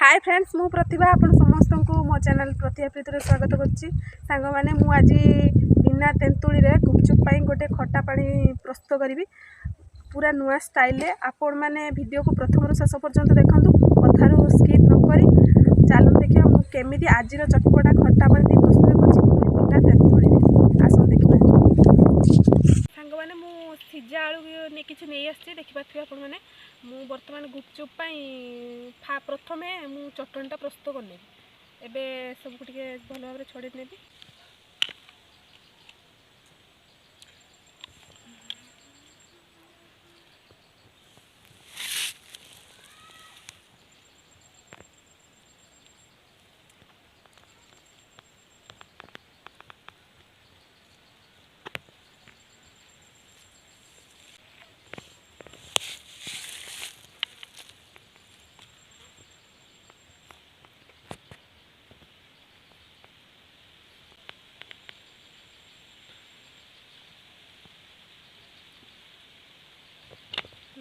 ହାଏ friends, ମୁଁ ପ୍ରତିଭା, ଆପଣ ସମସ୍ତଙ୍କୁ ମୋ ଚ୍ୟାନେଲ୍ ପ୍ରତିଭା ପ୍ରୀତିରେ ସ୍ୱାଗତ କରୁଛି। ସାଙ୍ଗମାନେ, ମୁଁ ଆଜି ବିନା ତେନ୍ତୁଳିରେ ଗୁପଚୁପ୍ ପାଇଁ ଗୋଟେ ଖଟା ପାଣି ପ୍ରସ୍ତୁତ କରିବି ପୁରା ନୂଆ ଷ୍ଟାଇଲରେ। ଆପଣମାନେ ଭିଡ଼ିଓକୁ ପ୍ରଥମରୁ ଶେଷ ପର୍ଯ୍ୟନ୍ତ ଦେଖନ୍ତୁ, କଥାରୁ ସ୍କିପ୍ ନ କରି। ଚାଲନ୍ତୁ ଦେଖିବା ମୁଁ କେମିତି ଆଜିର ଚଟପଟା ଖଟା ପାଣିଟି ପ୍ରସ୍ତୁତ କରୁଛି, ପୁଣି ବିନା ତେନ୍ତୁଳିରେ। ଆସନ୍ତୁ ଦେଖିବା। ସାଙ୍ଗମାନେ, ମୁଁ ସିଝା ଆଳୁ କିଛି ନେଇ ଆସିଛି, ଦେଖିପାରୁଥିବେ ଆପଣମାନେ। ମୁଁ ବର୍ତ୍ତମାନ ଗୁପଚୁପ୍ ପାଇଁ ପ୍ରଥମେ ମୁଁ ଚଟଣିଟା ପ୍ରସ୍ତୁତ କରିନେବି। ଏବେ ସବୁକୁ ଟିକେ ଭଲ ଭାବରେ ଛଡ଼େଇ ନେବି।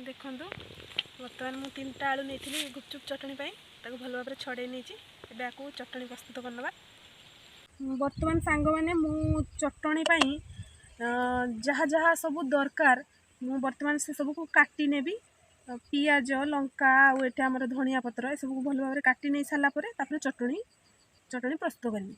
ଦେଖନ୍ତୁ, ବର୍ତ୍ତମାନ ମୁଁ 3ଟା ଆଳୁ ନେଇଥିଲି ଗୁପଚୁପ୍ ଚଟଣି ପାଇଁ, ତାକୁ ଭଲ ଭାବରେ ଛଡ଼େଇ ନେଇଛି। ଏବେ ଆକୁ ଚଟଣି ପ୍ରସ୍ତୁତ କରିନେବା। ବର୍ତ୍ତମାନ ସାଙ୍ଗମାନେ, ମୁଁ ଚଟଣି ପାଇଁ ଯାହା ଯାହା ସବୁ ଦରକାର, ମୁଁ ବର୍ତ୍ତମାନ ସେ ସବୁକୁ କାଟି ନେବି। ପିଆଜ, ଲଙ୍କା ଆଉ ଏଠି ଆମର ଧନିଆ ପତ୍ର, ଏସବୁକୁ ଭଲ ଭାବରେ କାଟି ନେଇ ସାରିଲା ପରେ ତାପରେ ଚଟଣି ପ୍ରସ୍ତୁତ କରିବି।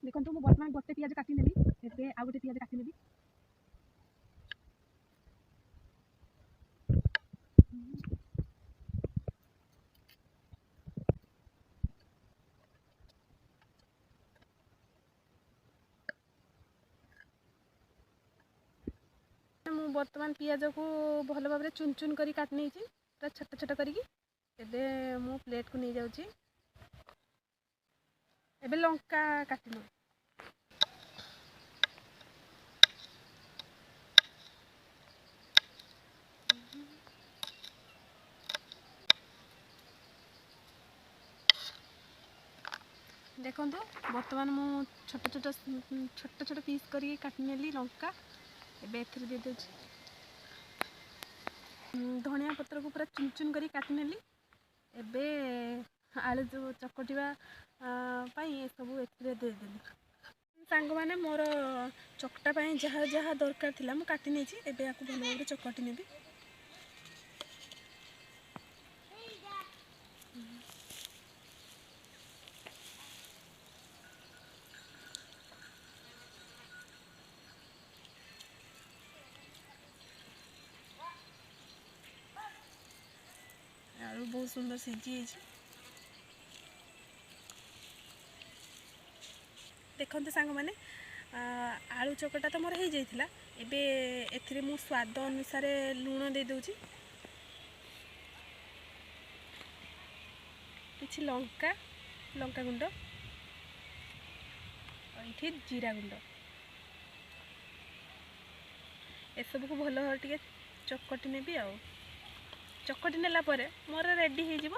ଦେଖନ୍ତୁ, ମୁଁ ବର୍ତ୍ତମାନ ଗୋଟେ ପିଆଜ କାଟି ନେଲି। ଏବେ ଆଉ ଗୋଟେ ପିଆଜ କାଟି ନେବି। ମୁଁ ବର୍ତ୍ତମାନ ପିଆଜକୁ ଭଲ ଭାବରେ ଚୁନ ଚୁନ କରି କାଟି ନେଇଛି, ପୁରା ଛୋଟ ଛୋଟ କରିକି। ଏବେ ମୁଁ ପ୍ଲେଟ୍କୁ ନେଇଯାଉଛି। ଏବେ ଲଙ୍କା କାଟି ନେବି। ଦେଖନ୍ତୁ, ବର୍ତ୍ତମାନ ମୁଁ ଛୋଟ ଛୋଟ ଛୋଟ ଛୋଟ ପିସ୍ କରିକି କାଟି ନେଲି ଲଙ୍କା। ଏବେ ଏଥିରେ ଦେଇଦେଉଛି। ଧନିଆ ପତ୍ରକୁ ପୁରା ଚୁନ ଚୁନ କରି କାଟି ନେଲି। ଏବେ ଆଳୁ ଯେଉଁ ଚକଟିବା ପାଇଁ ଏସବୁ ଏଥିରେ ଦେଇଦେଲି। ସାଙ୍ଗମାନେ, ମୋର ଚକଟା ପାଇଁ ଯାହା ଯାହା ଦରକାର ଥିଲା, ମୁଁ କାଟି ନେଇଛି। ଏବେ ୟାକୁ ଭଲ ଭାବରେ ଚକଟି ନେବି। ଆଳୁ ବହୁତ ସୁନ୍ଦର ସିଝି ଯାଇଛି। ଦେଖନ୍ତୁ ସାଙ୍ଗମାନେ, ଆଳୁ ଚକଟା ତ ମୋର ହେଇଯାଇଥିଲା। ଏବେ ଏଥିରେ ମୁଁ ସ୍ୱାଦ ଅନୁସାରେ ଲୁଣ ଦେଇଦେଉଛି, କିଛି ଲଙ୍କା ଗୁଣ୍ଡ, ଆଉ ଏଇଠି ଜିରା ଗୁଣ୍ଡ। ଏସବୁକୁ ଭଲ ଭାବରେ ଟିକେ ଚକଟି ନେବି। ଆଉ ଚକଟି ନେଲା ପରେ ମୋର ରେଡ଼ି ହେଇଯିବ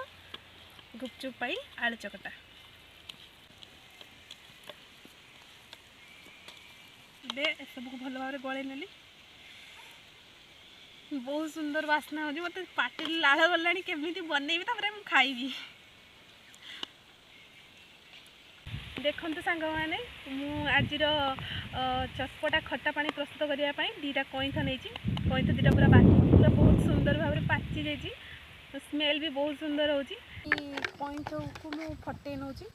ଗୁପଚୁପ୍ ପାଇଁ ଆଳୁ ଚକଟା। ଏବେ ଏସବୁକୁ ଭଲ ଭାବରେ ଗୋଳେଇ ନେଲି। ବହୁତ ସୁନ୍ଦର ବାସ୍ନା ହେଉଛି, ମୋତେ ପାଟିରେ ଲାଳ ଗଲାଣି। କେମିତି ବନେଇବି, ତାପରେ ମୁଁ ଖାଇବି। ଦେଖନ୍ତୁ ସାଙ୍ଗମାନେ, ମୁଁ ଆଜିର ଚଟପଟା ଖଟା ପାଣି ପ୍ରସ୍ତୁତ କରିବା ପାଇଁ 2ଟା କଇଁଥ ନେଇଛି। କଇଁଥ 2ଟା ପୁରା ବହୁତ ସୁନ୍ଦର ଭାବରେ ପାଚି ଯାଇଛି, ସ୍ମେଲ୍ ବି ବହୁତ ସୁନ୍ଦର ହେଉଛି। କଇଁଥକୁ ମୁଁ ଫଟେଇ ନେଉଛି।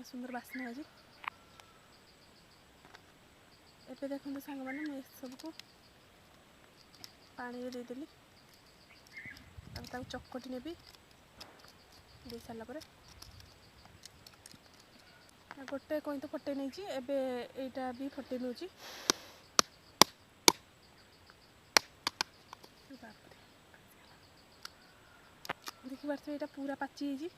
ସୁନ୍ଦର ବାସ୍ନା ହେଉଛି। ଏବେ ଦେଖନ୍ତୁ ସାଙ୍ଗମାନେ, ମୁଁ ଏସବୁକୁ ପାଣିରେ ଦେଇଦେଲି। ତାପରେ ତାକୁ ଚକଟି ନେବି। ଦେଇ ସାରିଲା ପରେ ଗୋଟେ କଇଁଥ ଫଟେଇ ନେଇଛି, ଏବେ ଏଇଟା ବି ଫଟେଇ ନେଉଛି। ବାପରେ! ଦେଖିପାରୁଥିବେ, ଏଇଟା ପୁରା ପାଚି ଯାଇଛି।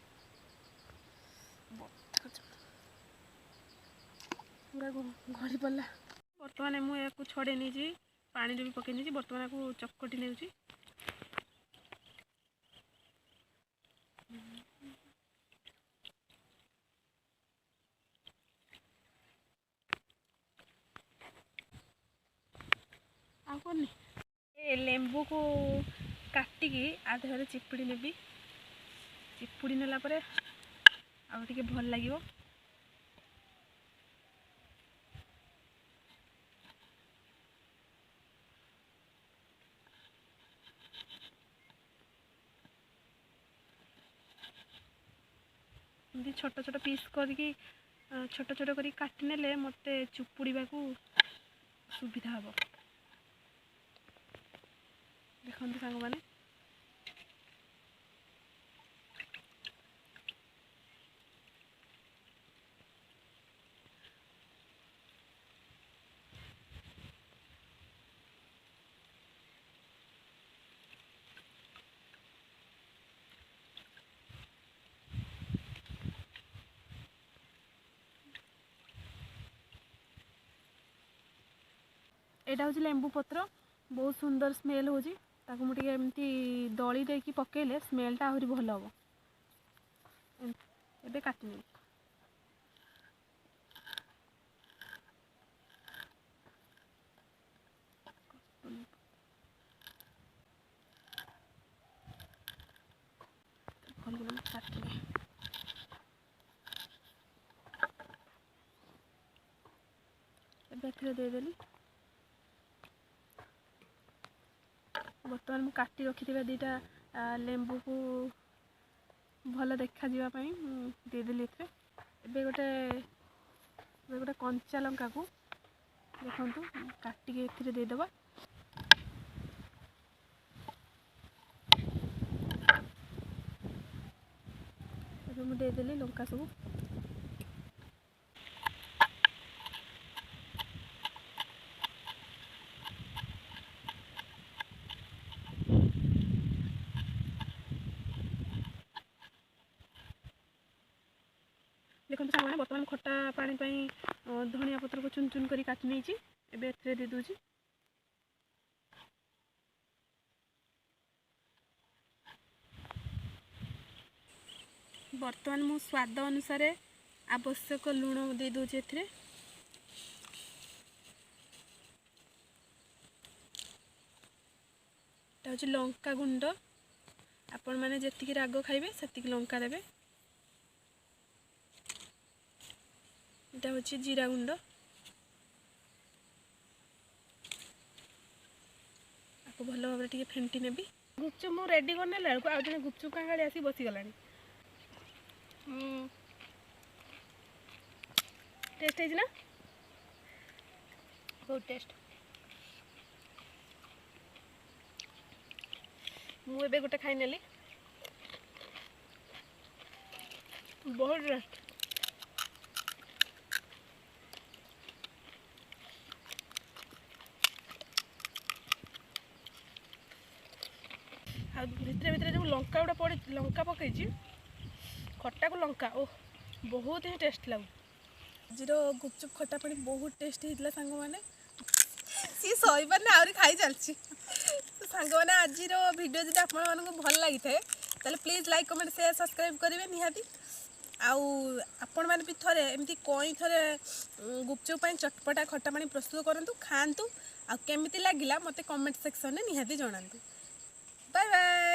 ପୁରା ଗଳି ପଡ଼ିଲା। ବର୍ତ୍ତମାନ ମୁଁ ଏହାକୁ ଛଡ଼େଇ ନେଇଛି, ପାଣିରେ ବି ପକେଇ ନେଇଛି। ବର୍ତ୍ତମାନ ଏହାକୁ ଚକଟି ନେଉଛି। ଆଉ କରୁନି। ଏ ଲେମ୍ବୁକୁ କାଟିକି ଆ ଦେହରେ ଚିପୁଡ଼ି ନେବି। ଚିପୁଡ଼ି ନେଲା ପରେ ଆଉ ଟିକେ ଭଲ ଲାଗିବ। ଏମିତି ଛୋଟ ଛୋଟ ପିସ୍ କରିକି, ଛୋଟ ଛୋଟ କରିକି କାଟି ନେଲେ ମୋତେ ଚୁପୁଡ଼ିବାକୁ ସୁବିଧା ହେବ। ଦେଖନ୍ତୁ ସାଙ୍ଗମାନେ, ଏଇଟା ହେଉଛି ଲେମ୍ବୁ ପତ୍ର। ବହୁତ ସୁନ୍ଦର ସ୍ମେଲ୍ ହେଉଛି। ତାକୁ ମୁଁ ଟିକେ ଏମିତି ଦଳି ଦେଇକି ପକେଇଲେ ସ୍ମେଲ୍ଟା ଆହୁରି ଭଲ ହେବ। ଏବେ କାଟିନେବି। ଭଲ କାଟିନେ। ଏବେ ଏଥିରେ ଦେଇଦେଲି। ବର୍ତ୍ତମାନ ମୁଁ କାଟି ରଖିଥିବା 2ଟା ଲେମ୍ବୁକୁ ଭଲ ଦେଖାଯିବା ପାଇଁ ମୁଁ ଦେଇଦେଲି ଏଥିରେ। ଏବେ ଗୋଟେ କଞ୍ଚା ଲଙ୍କାକୁ ଦେଖନ୍ତୁ, କାଟିକି ଏଥିରେ ଦେଇଦେବା। ଏବେ ମୁଁ ଦେଇଦେଲି ଲଙ୍କା ସବୁ। ଦେଖନ୍ତୁ ସାଙ୍ଗମାନେ, ବର୍ତ୍ତମାନ ଖଟା ପାଣି ପାଇଁ ଧନିଆ ପତ୍ରକୁ ଚୁନ ଚୁନ କରି କାଟି ନେଇଛି। ଏବେ ଏଥିରେ ଦେଇଦେଉଛି। ବର୍ତ୍ତମାନ ମୁଁ ସ୍ୱାଦ ଅନୁସାରେ ଆବଶ୍ୟକ ଲୁଣ ଦେଇଦେଉଛି ଏଥିରେ। ଏଟା ହେଉଛି ଲଙ୍କା ଗୁଣ୍ଡ। ଆପଣମାନେ ଯେତିକି ରାଗ ଖାଇବେ, ସେତିକି ଲଙ୍କା ଦେବେ। ଏଟା ହେଉଛି ଜିରା ଗୁଣ୍ଡ। ଆକୁ ଭଲ ଭାବରେ ଟିକେ ଫେଣ୍ଟି ନେବି। ଗୁପଚୁପ୍ ମୁଁ ରେଡ଼ି କରିନେଲା ବେଳକୁ ଆଉ ଜଣେ ଗୁପଚୁପ୍ କାଙ୍ଗାଳି ଆସିକି ବସିଗଲାଣି। ଟେଷ୍ଟ ହେଇଛି ନା? ବହୁତ ଟେଷ୍ଟ। ମୁଁ ଏବେ ଗୋଟେ ଖାଇନେଲି, ବହୁତ ଟେଷ୍ଟ। ଆଉ ଭିତରେ ଭିତରେ ଯେଉଁ ଲଙ୍କା ଗୁଡ଼ା ପଡ଼ି, ଲଙ୍କା ପକେଇଛି, ଖଟାକୁ ଲଙ୍କା, ଓ ବହୁତ ହିଁ ଟେଷ୍ଟ ଲାଗୁଛି। ଆଜିର ଗୁପଚୁପ୍ ଖଟା ପାଣି ବହୁତ ଟେଷ୍ଟ ହେଇଥିଲା ସାଙ୍ଗମାନେ। ସିଏ ସହିପାରୁନି, ଆହୁରି ଖାଇ ଚାଲିଛି। ସାଙ୍ଗମାନେ, ଆଜିର ଭିଡ଼ିଓ ଯଦି ଆପଣମାନଙ୍କୁ ଭଲ ଲାଗିଥାଏ, ତାହେଲେ please like, comment, share, subscribe କରିବେ ନିହାତି। ଆଉ ଆପଣମାନେ ବି ଥରେ ଏମିତି କଇଁଥରେ ଗୁପଚୁପ୍ ପାଇଁ ଚଟପଟା ଖଟା ପାଣି ପ୍ରସ୍ତୁତ କରନ୍ତୁ, ଖାଆନ୍ତୁ ଆଉ କେମିତି ଲାଗିଲା ମୋତେ କମେଣ୍ଟ ସେକ୍ସନରେ ନିହାତି ଜଣାନ୍ତୁ। Bye bye.